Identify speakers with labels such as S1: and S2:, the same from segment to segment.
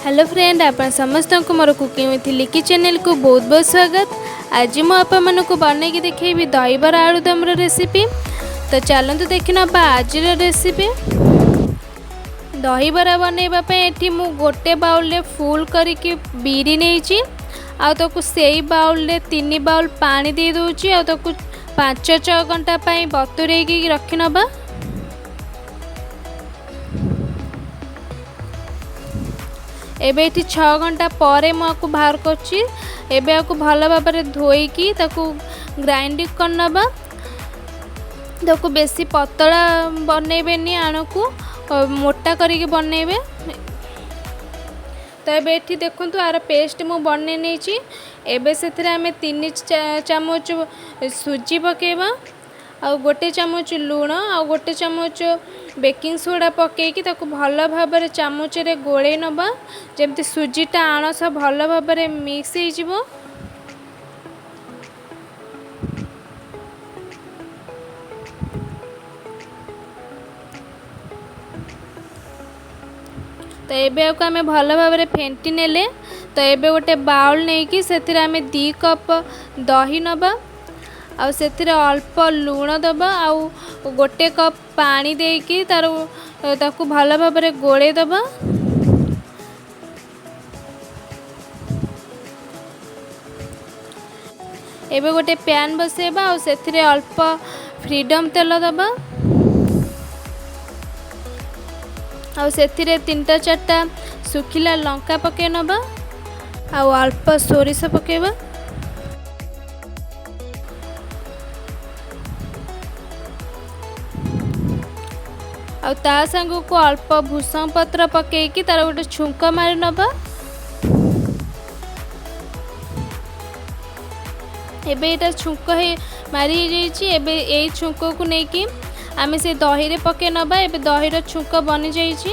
S1: Hello friend, ଆପଣ ସମସ୍ତଙ୍କୁ ମୋର କୁକିଂ ୱିଥ୍ ଲିକି ଚ୍ୟାନେଲକୁ ବହୁତ ବହୁତ ସ୍ୱାଗତ। ଆଜି ମୁଁ ଆପଣମାନଙ୍କୁ ବନେଇକି ଦେଖେଇବି ଦହିବରା ଆଳୁଦମର ରେସିପି। ତ ଚାଲନ୍ତୁ ଦେଖିନେବା ଆଜିର ରେସିପି। ଦହିବରା ବନେଇବା ପାଇଁ ଏଠି ମୁଁ ଗୋଟେ ବାଉଲରେ ଫୁଲ୍ କରିକି ବିରି ନେଇଛି, ଆଉ ତାକୁ ସେଇ ବାଉଲରେ 3 ବାଉଲ ପାଣି ଦେଇ ଦେଉଛି, ଆଉ ତାକୁ 5-6 ଘଣ୍ଟା ପାଇଁ ବତୁରେଇକି ରଖିନେବା। ଏବେ ଏଠି 6 ଘଣ୍ଟା ପରେ ମୁଁ ଆକୁ ବାହାର କରୁଛି। ଏବେ ଆକୁ ଭଲ ଭାବରେ ଧୋଇକି ତାକୁ ଗ୍ରାଇଣ୍ଡିଙ୍ଗ କରିନେବା। ତାକୁ ବେଶୀ ପତଳା ବନେଇବେନି, ଆଣକୁ ମୋଟା କରିକି ବନେଇବେ। ତ ଏବେ ଏଠି ଦେଖନ୍ତୁ, ଆର ପେଷ୍ଟ ମୁଁ ବନେଇ ନେଇଛି। ଏବେ ସେଥିରେ ଆମେ 3 ଚାମଚ ସୁଜି ପକାଇବା, ଆଉ 1 ଚାମଚ ଲୁଣ, ଆଉ 1 ଚାମଚ ବେକିଂ ସୋଡ଼ା ପକାଇକି ତାକୁ ଭଲ ଭାବରେ ଚାମଚରେ ଗୋଳେଇ ନେବା, ଯେମିତି ସୁଜିଟା ଆଣ ସହ ଭଲ ଭାବରେ ମିକ୍ସ ହେଇଯିବ। ତ ଏବେ ଆକୁ ଆମେ ଭଲ ଭାବରେ ଫେଣ୍ଟି ନେଲେ। ତ ଏବେ ଗୋଟେ ବାଉଲ୍ ନେଇକି ସେଥିରେ ଆମେ 2 କପ୍ ଦହି ନେବା, ଆଉ ସେଥିରେ ଅଳ୍ପ ଲୁଣ ଦେବା, ଆଉ 1 କପ୍ ପାଣି ଦେଇକି ତାକୁ ଭଲ ଭାବରେ ଗୋଳେଇ ଦେବା। ଏବେ ଗୋଟେ ପ୍ୟାନ୍ ବସେଇବା, ଆଉ ସେଥିରେ ଅଳ୍ପ ଫ୍ରିଡ଼ମ୍ ତେଲ ଦେବା, ଆଉ ସେଥିରେ 3-4ଟା ଶୁଖିଲା ଲଙ୍କା ପକାଇ ନେବା, ଆଉ ଅଳ୍ପ ସୋରିଷ ପକାଇବା। ଆଉ ତା ସାଙ୍ଗକୁ ଅଳ୍ପ ଭୃଷଙ୍ଗ ପତ୍ର ପକାଇକି ତାର ଗୋଟେ ଛୁଙ୍କ ମାରି ନେବା। ଏବେ ଏଇଟା ଛୁଙ୍କ ହେଇ ମାରି ହେଇଯାଇଛି। ଏବେ ଏଇ ଛୁଙ୍କକୁ ନେଇକି ଆମେ ସେ ଦହିରେ ପକାଇ ନେବା। ଏବେ ଦହିର ଛୁଙ୍କ ବନିଯାଇଛି।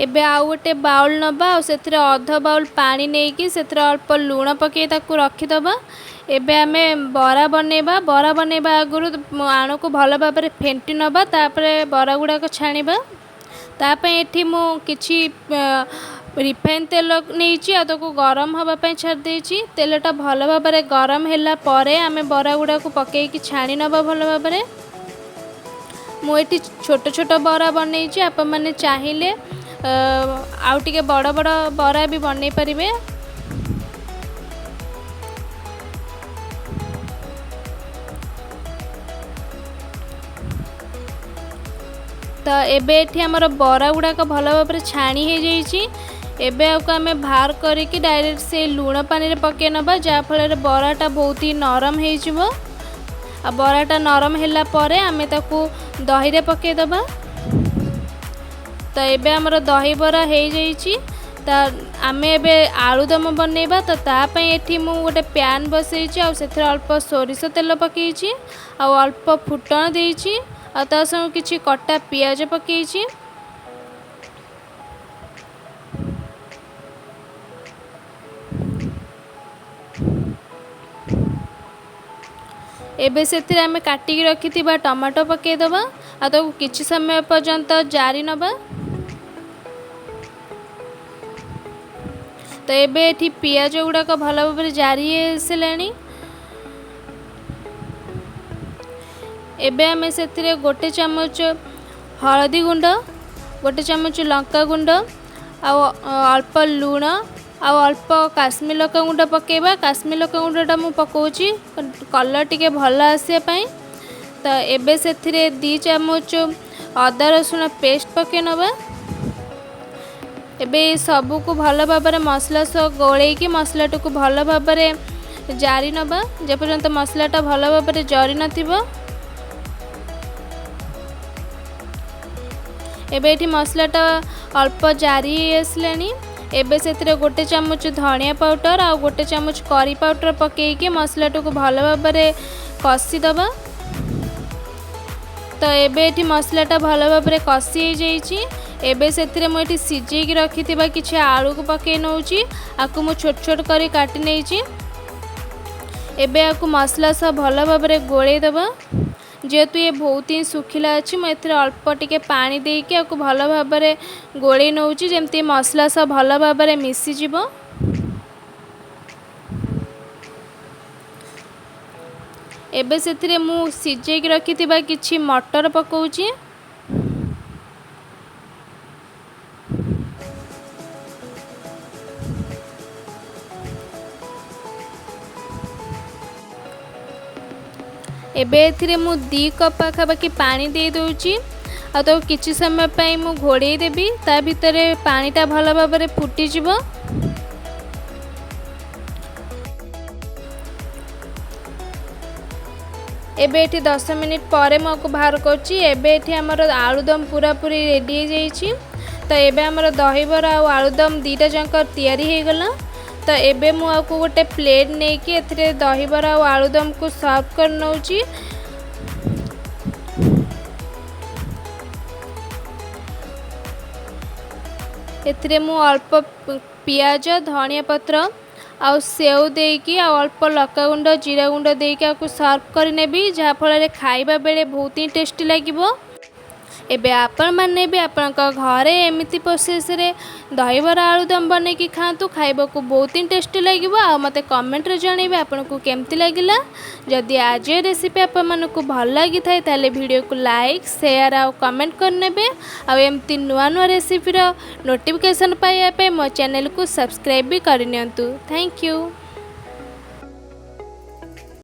S1: ଏବେ ଆଉ ଗୋଟେ ବାଉଲ୍ ନେବା, ଆଉ ସେଥିରେ ଅଧ ବାଉଲ୍ ପାଣି ନେଇକି ସେଥିରେ ଅଳ୍ପ ଲୁଣ ପକାଇ ତାକୁ ରଖିଦେବା। ଏବେ ଆମେ ବରା ବନେଇବା। ବରା ବନେଇବା ଆଗରୁ ଆଣକୁ ଭଲ ଭାବରେ ଫେଣ୍ଟି ନେବା, ତାପରେ ବରା ଗୁଡ଼ାକ ଛାଣିବା। ତା ପାଇଁ ଏଠି ମୁଁ କିଛି ରିଫାଇନ୍ ତେଲ ନେଇଛି, ଆଉ ତାକୁ ଗରମ ହେବା ପାଇଁ ଛାଡ଼ି ଦେଇଛି। ତେଲଟା ଭଲ ଭାବରେ ଗରମ ହେଲା ପରେ ଆମେ ବରା ଗୁଡ଼ାକୁ ପକାଇକି ଛାଣି ନେବା ଭଲ ଭାବରେ। ମୁଁ ଏଠି ଛୋଟ ଛୋଟ ବରା ବନେଇଛି, ଆପଣମାନେ ଚାହିଁଲେ ଆଉ ଟିକେ ବଡ଼ ବଡ଼ ବରା ବି ବନେଇ ପାରିବେ। ତ ଏବେ ଏଠି ଆମର ବରା ଗୁଡ଼ାକ ଭଲ ଭାବରେ ଛାଣି ହେଇଯାଇଛି। ଏବେ ଆକୁ ଆମେ ବାହାର କରିକି ଡାଇରେକ୍ଟ ସେଇ ଲୁଣ ପାଣିରେ ପକାଇ ନେବା, ଯାହାଫଳରେ ବରାଟା ବହୁତ ହି ନରମ ହେଇଯିବ। ଆଉ ବରାଟା ନରମ ହେଲା ପରେ ଆମେ ତାକୁ ଦହିରେ ପକାଇଦେବା। ତ ଏବେ ଆମର ଦହିବରା ହେଇଯାଇଛି। ତ ଆମେ ଏବେ ଆଳୁଦମ ବନେଇବା। ତ ତା ପାଇଁ ଏଠି ମୁଁ ଗୋଟେ ପ୍ୟାନ୍ ବସେଇଛି, ଆଉ ସେଥିରେ ଅଳ୍ପ ସୋରିଷ ତେଲ ପକାଇଛି, ଆଉ ଅଳ୍ପ ଫୁଟଣ ଦେଇଛି, ଆଉ ତା ସାଙ୍ଗକୁ କିଛି କଟା ପିଆଜ ପକାଇଛି। ଏବେ ସେଥିରେ ଆମେ କାଟିକି ରଖିଥିବା ଟମାଟୋ ପକାଇଦେବା, ଆଉ ତାକୁ କିଛି ସମୟ ପର୍ଯ୍ୟନ୍ତ ଜାରି ନେବା। ତ ଏବେ ଏଠି ପିଆଜ ଗୁଡ଼ାକ ଭଲ ଭାବରେ ଜାରି ହେଇସାରିଲାଣି। ଏବେ ଆମେ ସେଥିରେ 1 ଚାମଚ ହଳଦୀ ଗୁଣ୍ଡ, 1 ଚାମଚ ଲଙ୍କା ଗୁଣ୍ଡ, ଆଉ ଅଳ୍ପ ଲୁଣ, ଆଉ ଅଳ୍ପ କାଶ୍ମୀର ଲଙ୍କା ଗୁଣ୍ଡ ପକାଇବା। କାଶ୍ମୀର ଲଙ୍କା ଗୁଣ୍ଡଟା ମୁଁ ପକାଉଛି କଲର୍ ଟିକେ ଭଲ ଆସିବା ପାଇଁ। ତ ଏବେ ସେଥିରେ 2 ଚାମଚ ଅଦା ରସୁଣ ପେଷ୍ଟ ପକାଇ ନେବା। ଏବେ ସବୁକୁ ଭଲ ଭାବରେ ମସଲା ସହ ଗୋଳେଇକି ମସଲାଟିକୁ ଭଲ ଭାବରେ ଜାରି ନେବା, ଯେପର୍ଯ୍ୟନ୍ତ ମସଲାଟା ଭଲ ଭାବରେ ଜରି ନଥିବ। ଏବେ ଏଠି ମସଲାଟା ଅଳ୍ପ ଜାରି ହେଇ ଆସିଲାଣି। ଏବେ ସେଥିରେ 1 ଚାମଚ ଧନିଆ ପାଉଡ଼ର ଆଉ 1 ଚାମଚ କରି ପାଉଡ଼ର ପକାଇକି ମସଲାଟିକୁ ଭଲ ଭାବରେ କଷିଦେବା। ତ ଏବେ ଏଠି ମସଲାଟା ଭଲ ଭାବରେ କଷି ହେଇଯାଇଛି। ଏବେ ସେଥିରେ ମୁଁ ଏଠି ସିଝେଇକି ରଖିଥିବା କିଛି ଆଳୁକୁ ପକାଇ ନେଉଛି। ଆକୁ ମୁଁ ଛୋଟ ଛୋଟ କରି କାଟି ନେଇଛି। ଏବେ ଆକୁ ମସଲା ସହ ଭଲ ଭାବରେ ଗୋଳେଇ ଦେବା, ଯେହେତୁ ଇଏ ବହୁତ ହିଁ ଶୁଖିଲା ଅଛି, ମୁଁ ଏଥିରେ ଅଳ୍ପ ଟିକେ ପାଣି ଦେଇକି ଆକୁ ଭଲ ଭାବରେ ଗୋଳେଇ ନେଉଛି, ଯେମିତି ମସଲା ସହ ଭଲ ଭାବରେ ମିଶିଯିବ। ଏବେ ସେଥିରେ ମୁଁ ସିଝେଇକି ରଖିଥିବା କିଛି ମଟର ପକାଉଛି। ଏବେ ଏଥିରେ ମୁଁ 2 କପ୍ ପାଖାପାଖି ପାଣି ଦେଇଦେଉଛି ଆଉ ତାକୁ କିଛି ସମୟ ପାଇଁ ମୁଁ ଘୋଡ଼େଇ ଦେବି। ତା ଭିତରେ ପାଣିଟା ଭଲ ଭାବରେ ଫୁଟିଯିବ। ଏବେ ଏଠି 10 ମିନିଟ୍ ପରେ ମୁଁ ଆକୁ ବାହାର କରୁଛି। ଏବେ ଏଠି ଆମର ଆଳୁଦମ ପୁରାପୁରି ରେଡ଼ି ହେଇଯାଇଛି। ତ ଏବେ ଆମର ଦହିବରା ଆଉ ଆଳୁଦମ ଦୁଇଟା ଯାକ ତିଆରି ହେଇଗଲା। ତ ଏବେ ମୁଁ ଆକୁ ଗୋଟେ ପ୍ଲେଟ୍ ନେଇକି ଏଥିରେ ଦହିବରା ଆଉ ଆଳୁଦମକୁ ସର୍ଭ କରି ନେଉଛି। ଏଥିରେ ମୁଁ ଅଳ୍ପ ପିଆଜ, ଧନିଆ ପତ୍ର ଆଉ ସେଉ ଦେଇକି ଆଉ ଅଳ୍ପ ଲଙ୍କାଗୁଣ୍ଡ, ଜିରା ଗୁଣ୍ଡ ଦେଇକି ଆକୁ ସର୍ଭ କରିନେବି, ଯାହାଫଳରେ ଖାଇବା ବେଳେ ବହୁତ ହିଁ ଟେଷ୍ଟି ଲାଗିବ। ଏବେ ଆପଣମାନେ ବି ଆପଣଙ୍କ ଘରେ ଏମିତି ପ୍ରୋସେସ୍ରେ ଦହିବରା ଆଳୁଦମ ବନେଇକି ଖାଆନ୍ତୁ, ଖାଇବାକୁ ବହୁତ ହିଁ ଟେଷ୍ଟି ଲାଗିବ। ଆଉ ମୋତେ କମେଣ୍ଟରେ ଜଣାଇବେ ଆପଣଙ୍କୁ କେମିତି ଲାଗିଲା। ଯଦି ଆଜି ଏ ରେସିପି ଆପଣମାନଙ୍କୁ ଭଲ ଲାଗିଥାଏ, ତାହେଲେ ଭିଡ଼ିଓକୁ ଲାଇକ୍, ସେୟାର ଆଉ କମେଣ୍ଟ କରିନେବେ। ଆଉ ଏମିତି ନୂଆ ନୂଆ ରେସିପିର ନୋଟିଫିକେସନ୍ ପାଇବା ପାଇଁ ମୋ ଚ୍ୟାନେଲକୁ ସବସ୍କ୍ରାଇବ୍ ବି କରିନିଅନ୍ତୁ। Thank you.